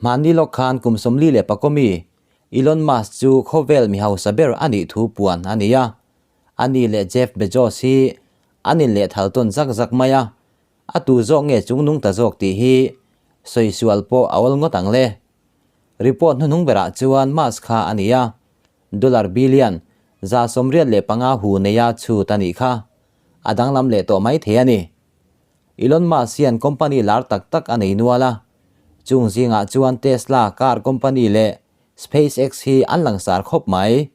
Hmanni lawk khan kum 44 mi Elon Musk chu khawvel mi hausa ber a nih thu puan a ni a. Ani leh Jeff Bezos hi an inlehthal tawn zak zak mai a, a tu zawk nge chungnung ta zawk tih hi sawi sual pawh a awl ngawt ang le. Report hnuhnung berah chuan Musk kha a ni a, dollar billion 185 hu neia chhut a nih kha. A danglam leh tawh mai thei a ni. Elon Musk hian company lar tak tak a nei nual a, chung zingah chuan Tesla car company leh SpaceX hi an langsar khawp mai.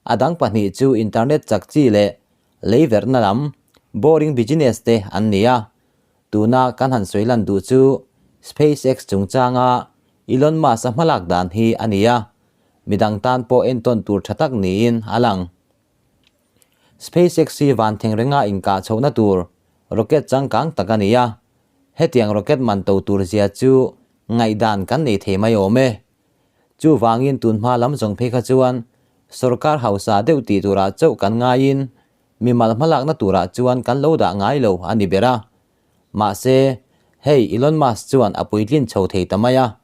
A dang pahnih chu internet chak chi leh lei verhna lam, boring business te an ni a. Tuna kan han sawi lan duh chu SpaceX chungchanga Elon Musk-a hmalak dan hi a ni a, midang tan pawh entawn tur tha tak niin a lang. SpaceX hi van theng renga inkah chhohna tur rocket changkang tak a ni a, hetiang rocket man to tur zia chu ngaihdan kan nei thei mai awm e. Chuvangin tunhma lam zawng phei kha chuan sorkar hausa deuh tih turah chauh kan ngaiin mimal hmalakna turah chuan kan lo dah ngai lo a ni ber a. Mahse, hei Elon Musk chuan a puitlin chho thei ta mai a.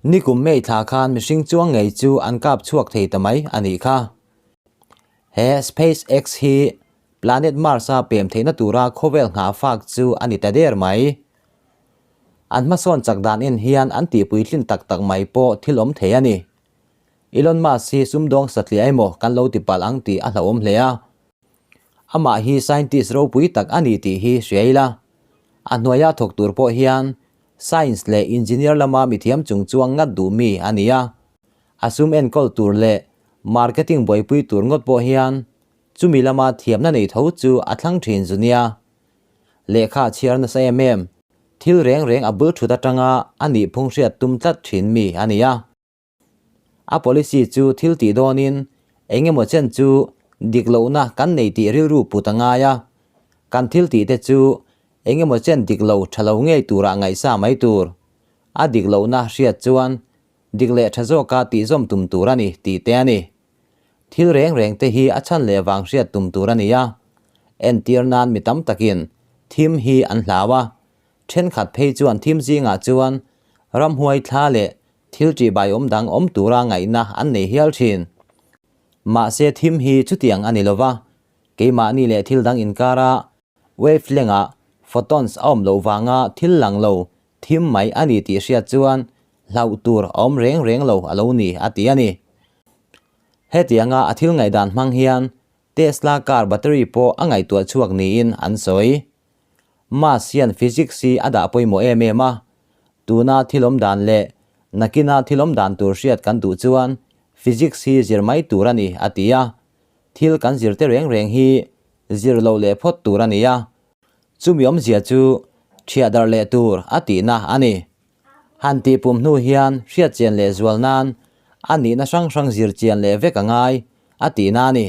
Nikum May thla khan mihring chuang ngei chu an kap chhuak thei ta mai a nih kha. He SpaceX hi planet Mars-a pem theihna tura khawvel nghah fak chu a ni ta der mai. An hmasawn chak dan en hian an tihpuitlin tak tak mai pawh thil awm thei a ni. Elon Musk hi sumdawng satliah emaw kan lo ti palh ang tih a hlauhawm hle a. Amah hi scientist ropui tak a ni tih hi hria ila. A hnuaia thawk tur pawh hian science leh engineer lama mithiam chung chuang ngat duh mi a ni a. A sum enkawl tur leh marketing buaipui tur ngawt pawh hian chumi lama thiamna nei tho chu a thlang thin zu nia. Lehkha a chhiar nasa em em, thil reng reng a bul thut atanga a nih phung hriat tum tlat thin mi a ni a. A policy chu thil tih dawnin eng emaw chen chu dik lohna kan nei tih rilru put a ngai a, kan thil tih te chu eng emaw chen dik lo tha lo ngei turah ngaihsa mai tur. A dik lohna hriat chuan Dik leh tha zawka tihzawm tum tur a ni tih te a ni. Thil reng reng te hi a chhan leh vang hriat tum tur a ni a. Entir nan mi tam takin thim hi an hlau a. Thenkhat phei chuan thim zingah chuan ramhuai thla leh thil ṭihbai awm dang awm tura ngaihna an nei hial thin. Mahse thim hi chutiang a ni lova, keimahni leh thil dang inkara wavelength-ah photons a awm loh vanga thil lang lo Thim mai a ni tih hriat chuan hlauh tur a awm reng reng lo a lo ni a ti a ni. Hetianga a thil ngaihdan hmang hian Tesla car battery pawh a ngaihtuah chhuak niin an sawi. Musk hian physics hi a dah pawimawh em em a, tuna thil awm dan leh nakina thil awm dan tur hriat kan duh chuan physics hi zir mai tur a ni a ti a. Thil kan zir te reng reng hi zir loh leh phawt tur a ni a, Chumi awmzia chu thiah darh leh tur a tihna a ni. Han tih pum hnu hian hriat chian leh zual nan a nihna hrang hrang zir chian leh vek a ngai a tihna a ni.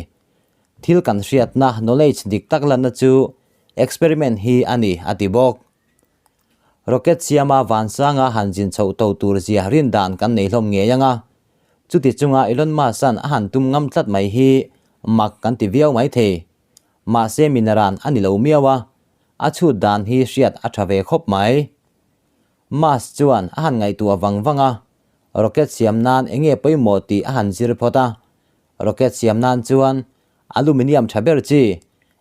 Thil kan hriatna knowledge dik tak lanna chu experiment hi a ni a ti bawk. Rocket siama vansanga han zin chhoh to tur zia rin dan kan nei hlawm ngei ang a. Chuti chunga Elon Musk-a'n a han tum ngam tlat mai hi mak kan ti viau mai thei. Mahse minaran a ni lo miau a, a chhut dan hi hriat a tha ve khawp mai. Musk chuan a han ngaihtuah vang vang a, rocket siam nan eng nge pawimawh tih a han zir phawt a. Rocket siam nan chuan aluminium tha ber chi,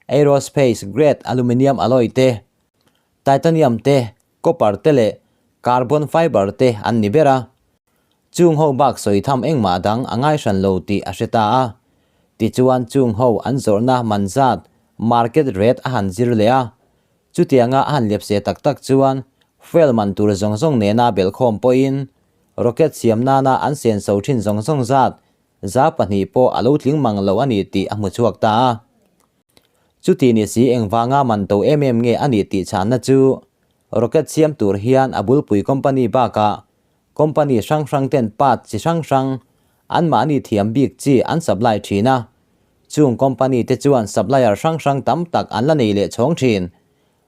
aerospace grade aluminium alloy te, titanium te, copper te leh carbon fiber te an ni ber a. Chung ho bak sawi tham engmah dang a ngai hran lo tih a hre ta a. Tichuan chung ho an zawrhna man zat, market rate, a han zir leh a. Chutianga a han lepse tak tak chuan fuel man tur zawng zawng nena belhkhawm pawhin rocket siam nana an senso thin zawng zawng zat 2% pawh a lo tling mang lo a ni tih a hmu chhuak ta a. Chuti ni si engvanga man to em em nge a nih tih chhanna chu rocket siam tur hian a bulpui company bakah Company hrang hrang ten part chi hrang hrang anmahni thiam bik chi an supply thin a, chung company te chuan supplier hrang hrang tam tak an la nei leh chhawng thin.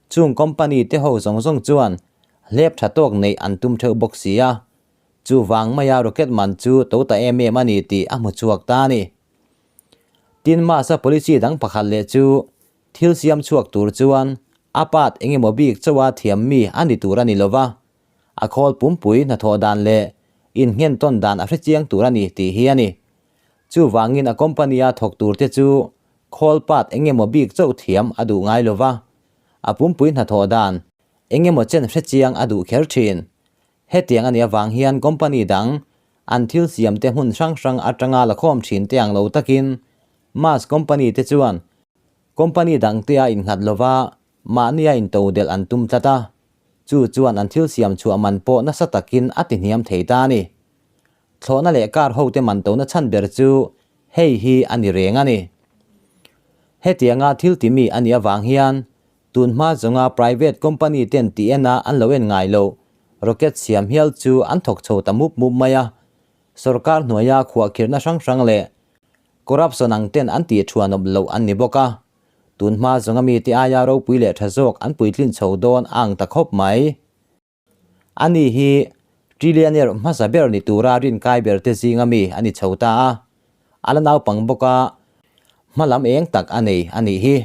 Chung company te ho zawng zawng chuan hlep tha tawk neih an tum theuh bawk si a, chuvang maia rocket man chu to ta em em a ni tih a hmu chhuak ta a ni. Tin Mars-a policy dang pakhat leh chu thil siam chhuak tur chuan a part engemaw bik chauha thiam mi a ni tur a ni lova, A khawl pumpui hnathawh dan leh innghen tawn dan a hrechiang tur a ni tih hi a ni. Chuvangin a company-a thawk turte chu khawl part eng emaw bik chauh thiam a duh ngai lo va, a pumpui hnathawh dan eng emaw chen hrechiang a duh kher thin. Hetiang a nih avang hian company dang an thil siamte hmun hrang hrang atanga la khawm thin te ang lo takin Musk company te chuan company dangte a innghat lova mahnia intodelh an tum tlat a, chu chuan an thil siam chhuah man pawh nasa takin a tihniam thei ta a ni. Thlawhna leh car hote man tona chhan ber chu hei hi a ni reng a ni. Hetianga thil timi a nih avang hian tun hma zawnga private company ten tih ena an lo en ngai loh rocket siam hial chu an thawk chho ta mup mup mai a. Sorkar hnuaia khuahkhirhna hrang hrang leh corruption ang ten an tih thuanawp loh an ni bawk a. Tun hma zawnga mite aia ropui leh tha zawk an puitlin chho dawn a ang ta khawp mai. Ani hi trillionaire hmasa ber ni tura rinkai ber te zinga mi a ni chho ta a, a la naupang bawk a, hma lam eng tak a nei a nih hi.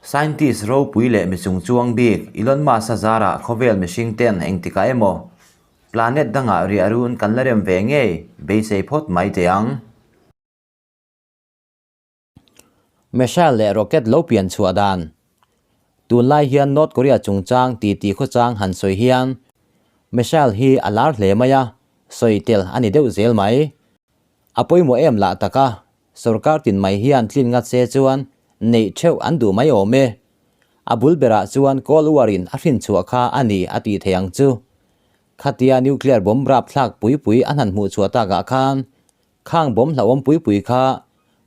Scientist ropui leh mi chungchuang bik Elon Musk-a zarah khawvel mihring ten engtikah emaw planet dangah riah run kan la rem ve ngei beisei phawt mai teh ang. Missile leh rocket lo pian chhuah dan. Tunlai hian North Korea chungchang titi khawchang han sawi hian missile hi a lar hle mai a, sawi tel a ni deuh zel mai. A pawimawh em lah tak a, sorkar tin mai hian tlin ngat se chuan neih theuh an duh mai awm e. A bul berah chuan Cold War in a hrin chhuah kha a ni a tih thei ang chu. Khatia nuclear bomb rapthlak pui pui an han hmuh chhuah takah khan Khang bomb hlauhawm pui pui kha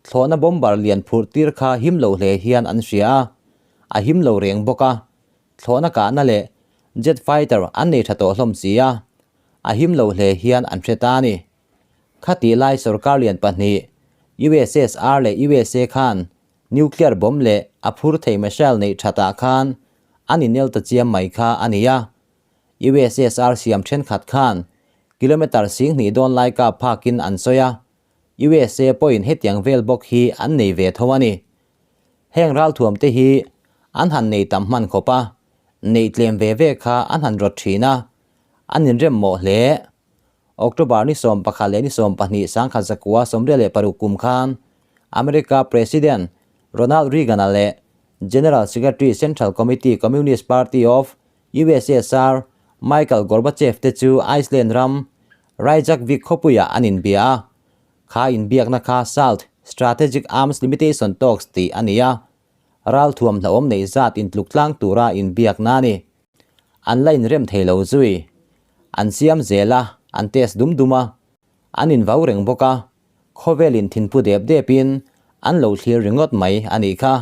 thlawhna bomber lian phurh tir kha him lo hle hian an hria a, a him lo reng bawk a, thlawhna kahna leh jet fighter an nei tha tawh hlawm si a, a him lo hle hian an hre ta a ni. Khatih lai sorkar lian pahnih USSR leh USA khan nuclear bomb leh a phur thei missile neih thatah khan an inel ta chiam mai kha a ni a, USSR siam thenkhat khan kilometre 2000 dawn lai kap phakin an sawi a, USA pawhin hetiang vel bawk hi an nei ve tho a ni. Heng ralthuam te hi an han nei tam hman khawp a, neih tlem ve ve kha an han rawt thin a, an inrem mawh hle. October ni 11 leh ni 20 1996 kum khan America President Ronald Reagan-a leh General Secretary Central Committee Communist Party of USSR, Michael Gorbachev te chu Iceland ram Reykjavik khawpuiah an inbia a, kha inbiakna kha SALT, Strategic Arms Limitation Talks, tih a ni a, ralthuam hlauhawm neih zat intluk tlang tura inbiakna a ni. An la inrem thei lo zui. An siam zel a, an test dum dum a, an invau reng bawk a, khawvelin thinphu dep depin an lo thlir ringawt mai a nih kha.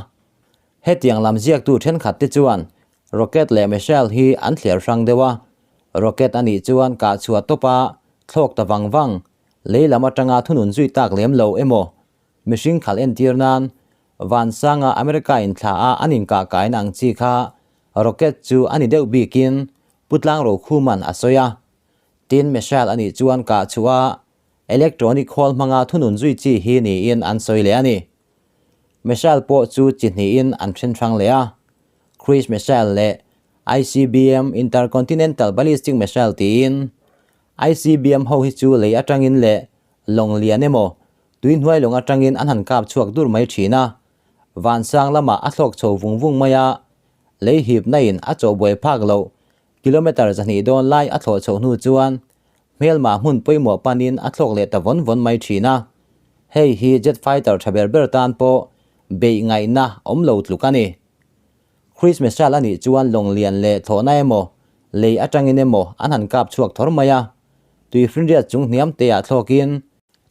Hetiang lam ziaktu thenkhat te chuan Rocket leh missile hi an thliar hrang deuh a, rocket a nih chuan kah chhuah tawp a thlawk ta vang vang, lei lam atanga thunun zui tak lem lo emaw mihring khalh entir nan Vansanga America in thla a an inkah kaina ang chi kha rocket chu a ni deuh bikin Pu Tlangrokhuman a sawi a. Tin, missile a nih chuan kah chhuah a electronic khawl hmanga thunun zui chi hi niin an sawi leh a ni. Missile pawh chu chi hnihin an then hrang leh a. Cruise missile leh ICBM, Intercontinental Ballistic Missile, tiin ICBM ho hi chu lei atangin leh lawng lian emaw tui hnuai lawng atangin an han kap chhuak dur mai thin a, vansang lamah a thlawk chho vung vung mai a, lei hipna in a chawhbuai phak loh kilometre 200 dawn lai a thlawh chhoh hnu chuan hmelma hmun pawimawh panin a thlawk leh ta vawn vawn mai thin a, hei hi jet fighter tha ber ber tan pawh beih ngaihna awm lo tluk a ni. Chris Missile a nih chuan lawng lian leh thlawhna emaw, lei atangin emaw an han kap chhuak thawr mai a. Tuifinriat chung hniam te ah thlawkin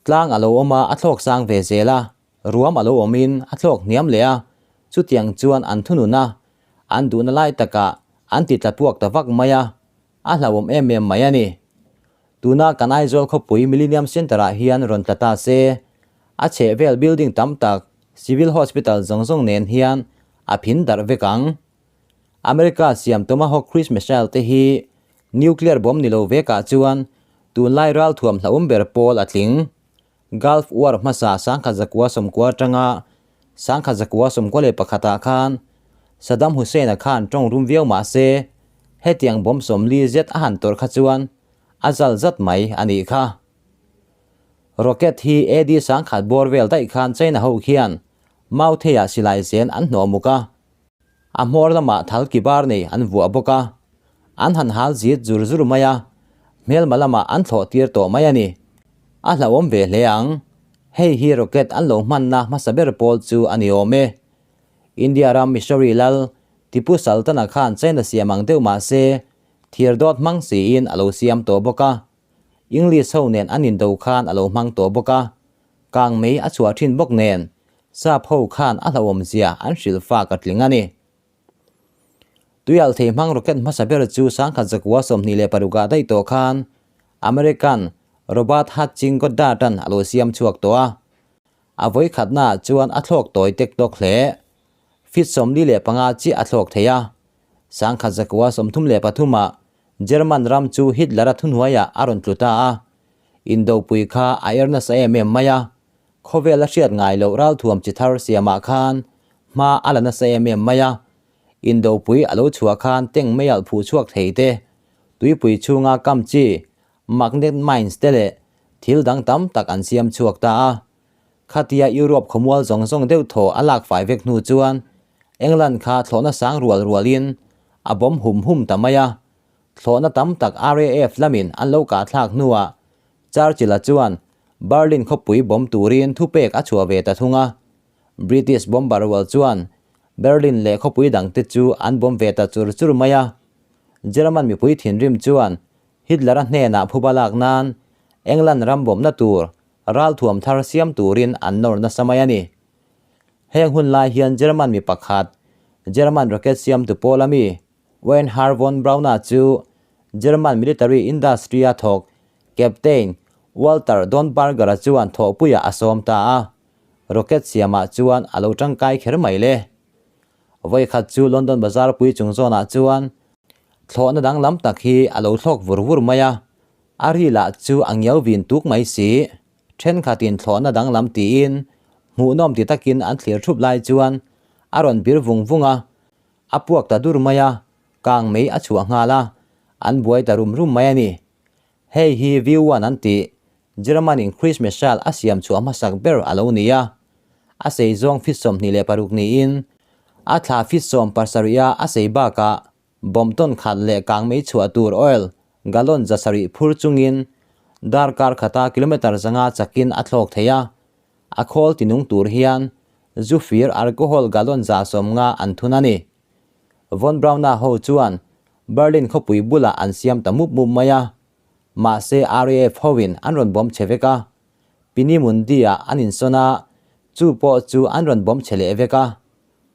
tlang a lo awm a, a thlawk sang ve zel a, ruam a lo awmin a thlawk hniam leh a, chutiang chuan an thunun a, an duhna lai takah an ti tla puak ta vak mai a, a hlauhawm em em mai a ni. Tuna kan Aizawl khawpui Millennium Centre ah hian rawn tla ta se, a chhehvel building tam tak Civil Hospital zawng zawng nen hian a phin darh vek ang. America siam Tomahawk Cruise Missile te hi nuclear bomb ni lo vekah chuan tunlai ralthuam hlauhawm ber pawl a tling. Gulf War hmasa 1990 atanga 1991 ah khan Saddam Hussein-a khan tawng rum viau mah se hetiang bomb 40 zet a han tawrh kha chuan a zal zat mai a nih kha. Rocket hi AD 1000 bawr vel daih khan China ho khian Mautheiah silai zen an hnawh muk a. A hmawr lamah thal ki bar nei an vuah bawk a. An han hal zit zur zur mai a, hmelma lamah an thlawh tir tawh mai a ni. A hlauhawm ve hle ang. Hei hi rocket an lo hmanna hmasa ber pawl chu a ni awm e. India ram Missouri lal Tipu Sultan-a khan China siam ang deuh mah se, thir dawt hmang siin a lo siam tawh bawk a. English ho nen an indo khan a lo hmang tawh bawk a. Kang mei a chhuah thin bawk nen, sap ho khan a hlauhawm zia an hrilh fak a tling a ni. Tuialh thei hmang rocket hmasa ber chu 1926 ah daih tawh khan American Robert Hutching Goddard-a'n a lo siam chhuak tawh a. A vawikhatnaah chuan a thlawk tawi tek tawk hle. Feet 45 chiah a thlawk thei a. 1933 ah German ram chu Hitler-a thuhnuaiah a rawn tlu ta a. Indopui kha a er nasa em em mai a. Khawvel a hriat ngai loh ralthuam chi thar siamah khan hma a la nasa em em mai a. Indopui a lo chhuah khan tank meialh phuh chhuak thei te, tuipui chhunga kam chi, magnet mines te leh thil dang tam tak an siam chhuak ta a. Khatia Europe khawmual zawng zawng deuh thaw a lak fai vek hnu chuan England kha thlawhna sang rual rualin a bawm hum hum ta mai a. Thlawhna tam tak RAF lamin an lo kahthlak hnuah Churchill-a chuan Berlin khawpui bawm turin thupek a chhuah ve ta thung a. British bomber rual chuan Berlin leh khawpui dangte chu an bawm ve ta chur chur mai a. German mipui thinrim chuan Hitler-a hnenah phuba lak nan England ram bawmna tur ralthuam thar siam turin an nawr nasa mai a ni. Heng hun lai hian German mi pakhat, German rocket siamtu pawl a mi, Wernher von Braun-a chu German military industry-a thawk Captain Walter Dornberger-a chuan thawhpuiah a sawm ta a, rocket siamah chuan a lo tangkai kher mai le. Vawikhat chu London bazar pui chung zawnah chuan thlawhna danglam tak hi a lo thlawk vur vur mai a, A ri lah chu a ngiau vin tuk mai si. Thenkhatin thlawhna danglam tiin hmuhnawm ti takin an thlir thup lai chuan a rawn bir vung vung a, a puak ta dur mai a, kang mei a chhuah nghal a, an buai ta rum rum mai a ni. Hei hi V-one an tih, German in Christ Missile a siam chhuah hmasak ber a lo ni a. A sei zawng feet 26 niin a thla feet 17 a a sei bakah Bomb tawn khat leh kang mei chhuah tur oil gallon 700 phur chungin darkar khata kilometre 500 chakin a thlawk thei a, a khawl tinung tur hian zu fir alcohol gallon 150 an thun a ni. Von Braun-a ho chuan Berlin khawpui bulah an siam ta mup mup mai a, mahse RAF hoin an rawn bomb chhe vek a, Pinimundi-ah an insawn a, chu pawh chu an rawn bomb chhe leh vek a.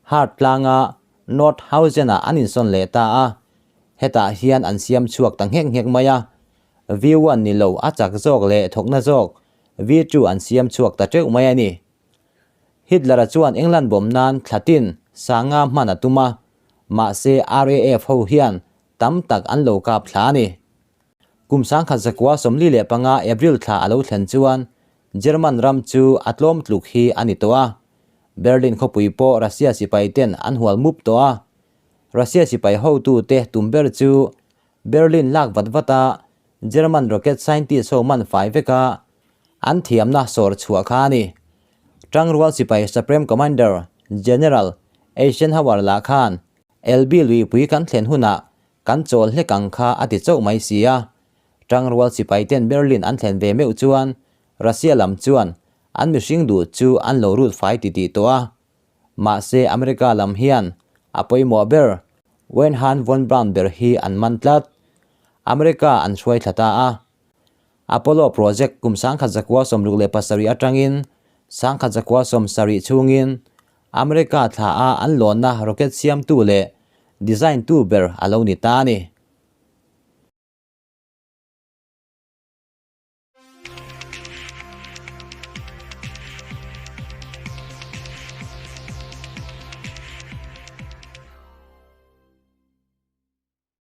Hart tlanga Nordhausen-ah an insawn leh ta a, hetah hian an siam chhuak ta nghek nghek mai a, V-one ni lo a chak zawk leh thawkna zawk V-two an siam chhuak ta teuh mai a ni. Hitler-a chuan England bawm nan thlatin sanga hman a tum a, mahse RAF ho hian tam tak an lo kap thla a ni. Kum 1945 April thla a lo thlen chuan German ram chu a tlawm tluk hi a ni tawh a, Berlin khawpui pawh Russia sipai ten an hual mup tawh a. Russia sipai hotute tum ber chu Berlin lak vat vat a German rocket scientist ho man fai vek a an thiamna sawr chhuah kha a ni. Tangrual sipai Supreme Commander General Eisenhower lah khan LB luipui kan thlen hunah kan chawl hlek ang kha a ti chauh mai si a. Tangrual sipai ten Berlin an thlen ve meuh chuan Russia lam chuan an mihring duh chu an lo rut fai titih tawh a. Mahse America lam hian a pawimawh ber Wernher von Braun ber hi an man tlat. America an hruai thla ta a. Apollo project kum 1967 atangin 1970 chhungin America thla a an lawnna rocket siamtu leh design tu ber a lo ni ta a ni.